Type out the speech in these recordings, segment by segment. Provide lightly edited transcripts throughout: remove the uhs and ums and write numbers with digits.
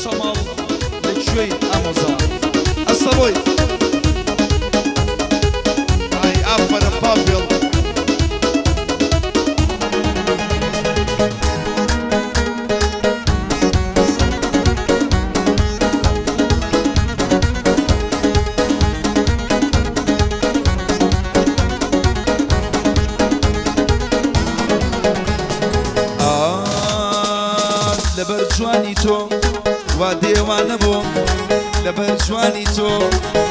شەماڵ لە کوێی ئامۆزا؟ ئەسەڵۆی. ئای ئافەرم پاڤێڵ. لەبەر جوانی تۆ وا دێوانە بووم، لەبەر جوانی تۆ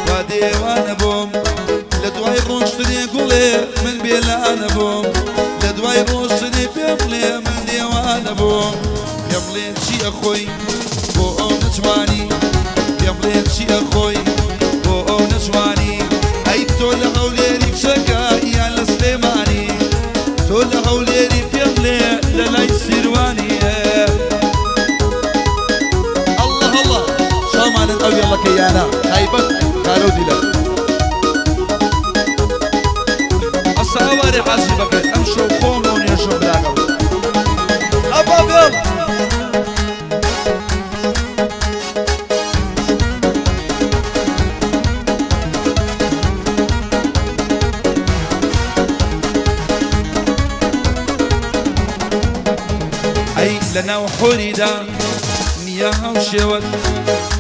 وا دێوانە بووم، لە دوای ڕۆشتنێ گوڵێ من بێلانە بووم، لە دوای ڕۆشتنێ پێم بڵێ من دێوانە بووم. پێم بڵێ چی ئەخۆی بۆ ئەو نەجوانی، پێم بڵێ چی ئەخۆی بۆ ئەو نەجوانی، ئەی تۆ لە هەولێری کچەکە یان لە سلێمانی، تۆ لە هەولێری پێم بڵێ لە لای سیروانی. الله الله شامانن ئەو یەڵەکە یانە تایبەت کارۆ دیلە ئەسا ئەوارێ حاجی بەکر ئەم شەو خۆم و نێژم براگەڵ ئەبا بێڵ. ئەی لەناو حۆریدا نییە هاوشێوەت،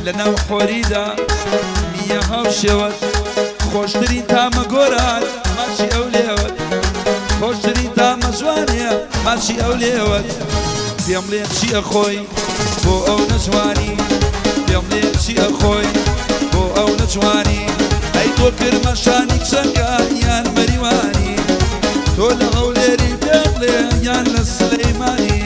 لەناو حۆریدا نییە هاوشێوەت، خۆشترین تامە گۆران ماچی ئەو لێوەت، خۆشترین تامە جوانێ ماچی ئەو لێوەت. پێم لێ چی ئەخۆی بۆ ئەو نەجوانی، پێم لێ چی ئەخۆی بۆ ئەو نەجوانی، ئەی تۆ کرمەشانی کچەکە یان مەریوانی، تۆ لە هەولێری پێم بڵێ یان لە سلەیمانی.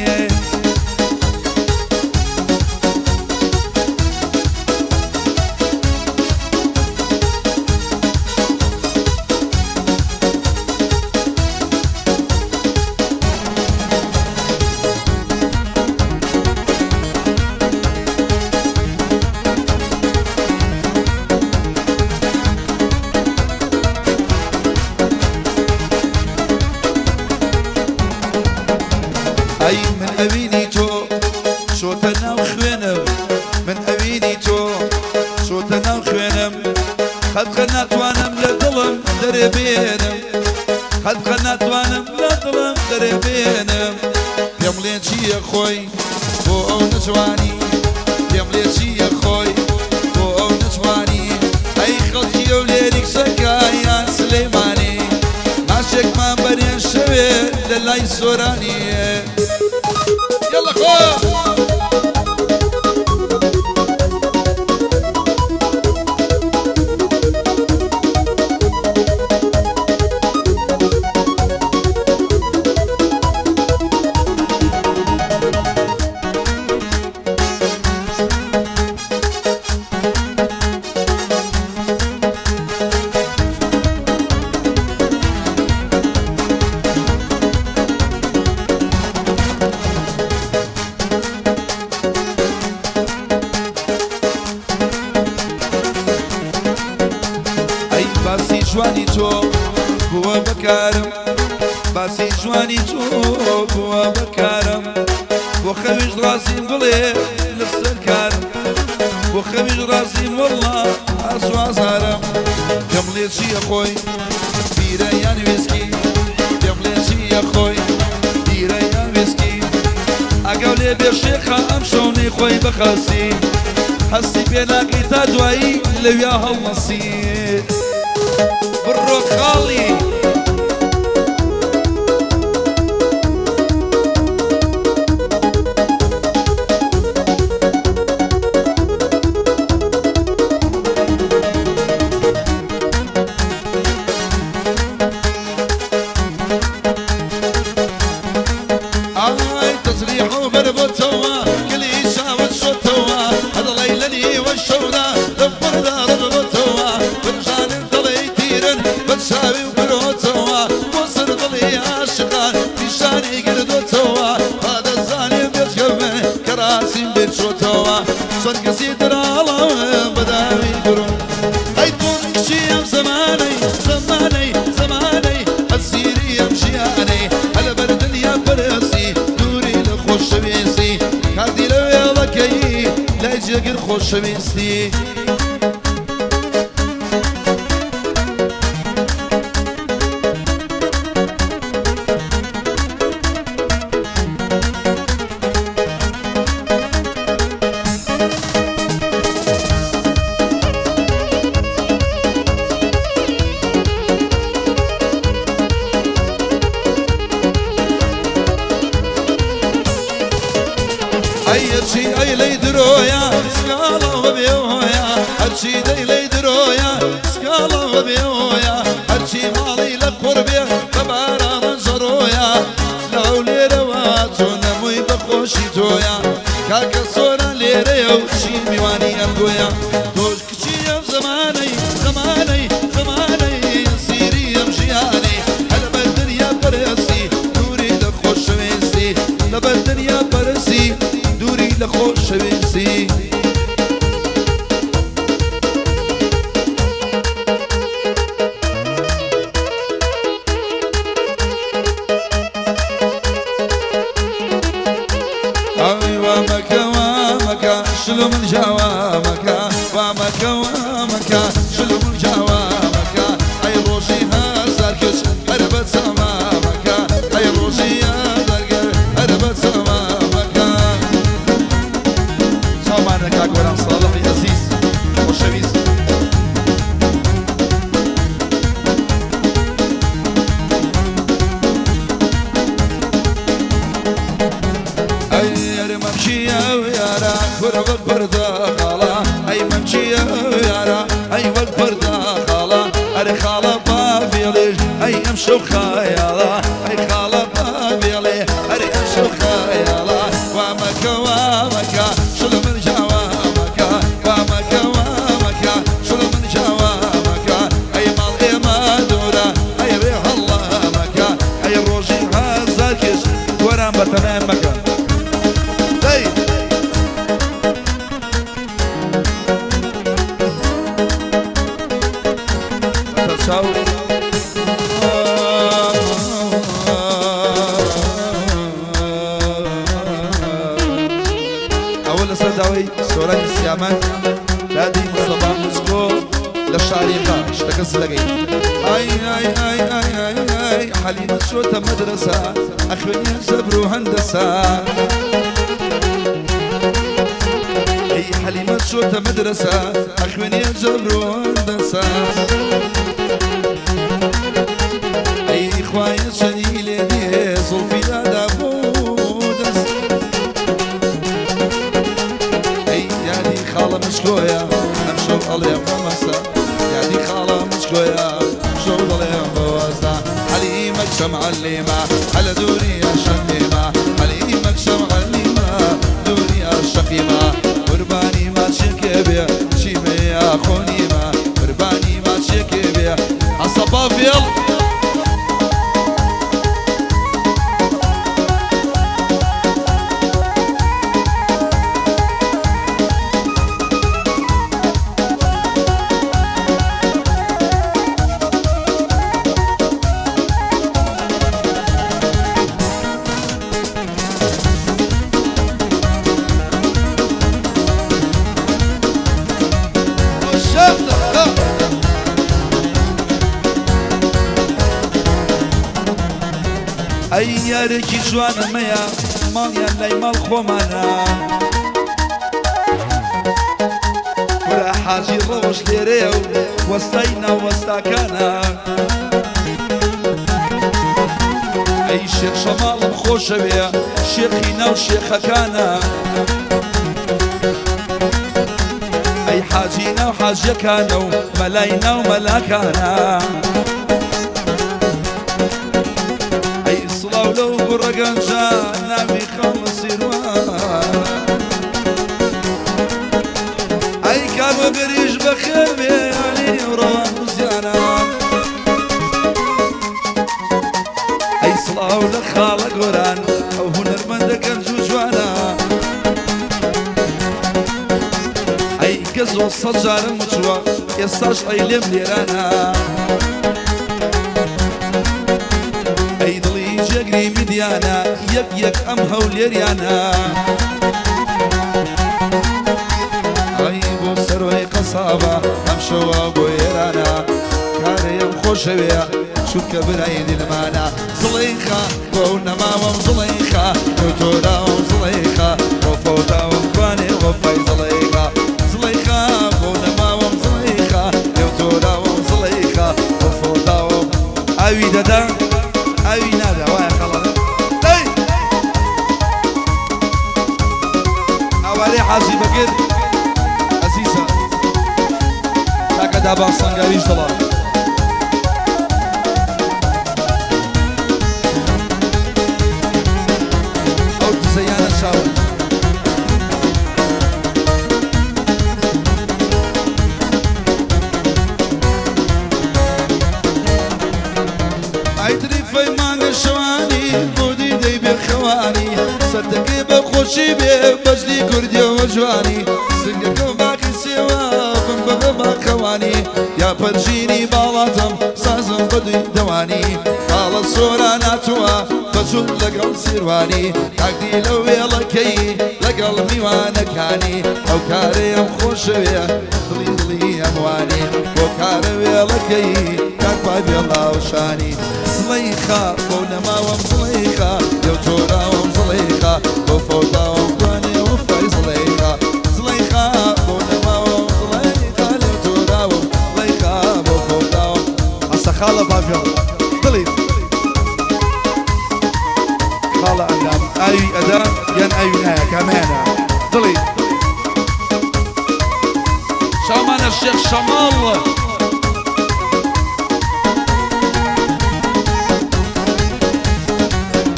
ئەی من ئەوینی تۆ چۆتە ناو خوێنم، من ئەوینی تۆ چۆتە ناو خوێنم، قەتقە ناتوانم لە دڵم دەرێ بێنم، قەتقە ناتوانم لە دڵم دەرێ بێنم. پێم لێ چییە خۆی بۆ ئەو نەجوانی، پێم لێ چییە خۆی بۆ ئەو نەجوانی، ئەی خەڵکی ئەو لێری کچەکە یان سلەیمانی، ماچێکمان بەرێن شەوێ لە لای سۆرانی. يلا خو. ئەی باسی جوانی تۆ بووە بەکارم، باسی جوانی تۆ بووە بەکارم، بۆ خەویش ڕازیم بڵێ لەسەر کارم، بۆ خەویش ڕازیم وەڵڵا ئاسو ئازارم. پێم لێ چییە خۆی بیرە یان ویسکی، پێم لێ چییە خۆی بیرە یان ویسکی، ئەگەو لێ بێ شێخە ئەم شەونەی خۆی بەخەسی، هەستی پێ ناکەی تا دوایی لەویا هەڵنەسی. بڕۆ خاڵی. ئای تەزریح و بەربۆتەوە کلی چاوت شۆتەوە، هەدڵەی لەلی وەشەودا لەبڕدا ڕبۆتەوە، برژانن دڵی تیرن بە چاوی و برۆتەوە، بۆ سەر دڵی عاشقان نیشانی گردۆتەوە، تا دەزانێ بێجگە من کە ڕاستیم بێچۆتەوە، چەند کەسی دراڵەوە بەداوی برۆ. ئەی تۆ کچی ئەم زەمانەی زەمانەی زەمانەی ئەسیری ئەم ژیانەی، هەلە بەر دنیا پەرستی دووری لە خۆشەویستی، کاتی لەوێڵەکەی لای جێگر خۆشەویستی. ئەی هەرچی ئەی لەی درۆیە سکاڵەوە بێهۆیە، هەرچی دەی لەی درۆیە سکاڵەوە بێهۆیە، هەرچی ماڵی لە قوڕ بێ بە بارانە ژەڕۆیە، لە هەولێرەوە چۆنەمووی بە خۆشی تۆیە، کاکە سۆران لێرەیە و چی میوانی ئەم گۆیە، تۆش کچی ئەم زەمانەی زەمانەی زەمانەی سیری ئەم ژیانەی، هەر لەبەر دنیا پەرستی دووری لە خۆشەویستی، لەبەر دنیا پەرستی دووری لە خۆشەویستی. ئەی وا مەکە وا مەکە شل و من جاوا مەکە، وا مەکە وا مەکە شل و من جاوا مەکە، ئەی ڕۆژی هەزار کچ هەر بە چاوا مەکە، ئەی ڕۆژی هەزار گەر هەر بە چاوا مەکە. چاومانە کاک گۆران ساڵحی ئەزیز خۆشەویست. ئەی ئەرێ مەمچی ئەو یارە کورە وەک پەردەخاڵە، ئەی مەمچی ئەو یارە ئەی وەک پەردەخاڵە، ئەرێ خاڵە باڤێڵێش ئەی ئەم شەو خەیاڵە، ئەی خاڵە باڤێڵێ ئەرێ ئەم شەو خەیاڵە، وا مەکە وا مەکە شل من جاوا مەکە، وا مەکە وا مەکە شل من جاوا مەکە، ئەی ماڵ ئێمە دوورە ئەی ڕێ هەڵڵا مەکە، ئەی ڕۆژی هەزار کچ گۆران بەتەمایان مەکە. دەی بەسەر چاو. ئەوە لەسەر داوای سۆرانی سیامەند دادی مستەفا مچکۆ لە شاریقە شتەکە زلەگەی. ئای ئای ئای ئای ئای ئای حەلیمە چۆتە مەدرەسە ئەخوێنیە جەبر و هەندەسە، ئەی حەلیمە چۆتە مەدرەسە ئەخوێنیە جەبر و هەندەسە، ئەی خوایە چەنی لێ دێ زوڵفی دادا بۆ دەست، ئەی یادی خاڵە مشکۆیە ئەمشەو ئەڵێم بەمەسە، یادی خاڵە مشکۆیە شەو دەڵێم بەوەستا، حەلیمە کچە معەلیمە هەلە دووری ئەشەقیمە، حەلیمە کچە معەلیمە دووری ئەشەقیمە، قوربانی ماچێکێ بێ چیمەیە خۆنیمە، قوربانی ماچێکێ بێ حەسە بافێڵ. شەفتە ئەی یارێکی جوانەمەیە ماڵیان لای ماڵ خۆمانە، کورە حاجی ڕەوش لێرەیە و وەستای ناوەستاکانە، ئەی شێخ شەماڵم خۆشەوێ شێخی ناو شێخەکانە، ئەی حاجی ناو حاجیەکانە و مەلای ناو مەلاکانە، ئەی سڵاو لەو کوڕە گەنجە ناوی خاڵە سیروانە، ئەی کارۆگەریش بەخێر بێ عەلی ڕەوان و زیانە، ئەی سڵاو لە خاڵە گۆران ئەو هونەرمەندە گەنج و جوانە، ئەی گەزۆ سەد جارم وتووە ئێستاش ئەی لێم لێرانە، ئەی دڵی جێگری میدیانە یەک یەک ئەم هەولێریانە، خۆشەوێ چونکە برای دلمانە. زڵیخا بۆ نەماوەم زڵیخا تۆراوم زڵیخا بۆ فەوتاوم کوانێ وەفای زڵیخا. زڵیخا بۆ نەماوەم زڵیخا تۆراوم زڵیخا بۆ فەوتاوم. ئاوی دەدا ئاوی نادا وایە خەڵە دەی ئاوارەی حاجی بەکر ئەزیزە کاکە دابان سەنگاویش دڵە. ئەو دزەیانە چاون. ئای تریفەی مانگە شەوانی بۆ دیدەی بێخەوانی سەرتەکەی بە خۆشی بێ بەجلی کوردیەوە جوانی سنگەکە باقی سێوە بم بە باخەوانی یا پەرژینی باڵاتم سازم بەدوی دەوانی باڵە سۆرا ناتووە بەچوو لەگەڵ سیروانی تاکدی لەو وێڵەکەی لەگەڵ میوانەکانی ئەو کارەیەم خۆشەوێ دڵی دڵی ئەموانی بۆ کارە وێڵەکەی کاک پاوێڵاوشانی. زڵیخا بۆ نەماوەم زڵیخا لێو تۆراوم زڵیخا بۆ فەوتاوم کوانێ وەفای زڵیخا. زڵیخا بۆ نەماوەم زڵیخا لێو تۆراوم زڵیخا بۆ فەوتاوم. ئەسە خاڵە باڤێڵ دڵی خاڵە ئەندام ئاوی ئەدا یان ئاوی نایە کامەیانە دڵی. شامانە شێخ شەماڵ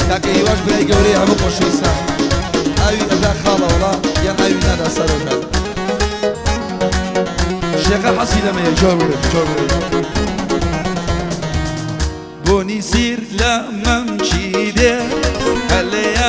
کاکە هیواش برای گەورەی هەموو خۆشەویستان. ئاوی ئەدا خاڵە وەڵا یان ئاوی نادا سەرۆکان. شێخە حەزی لەمەیە جۆر بڵێ جۆر بڵێ. بۆنی سیر لە مەمکی دێ هەلەیە.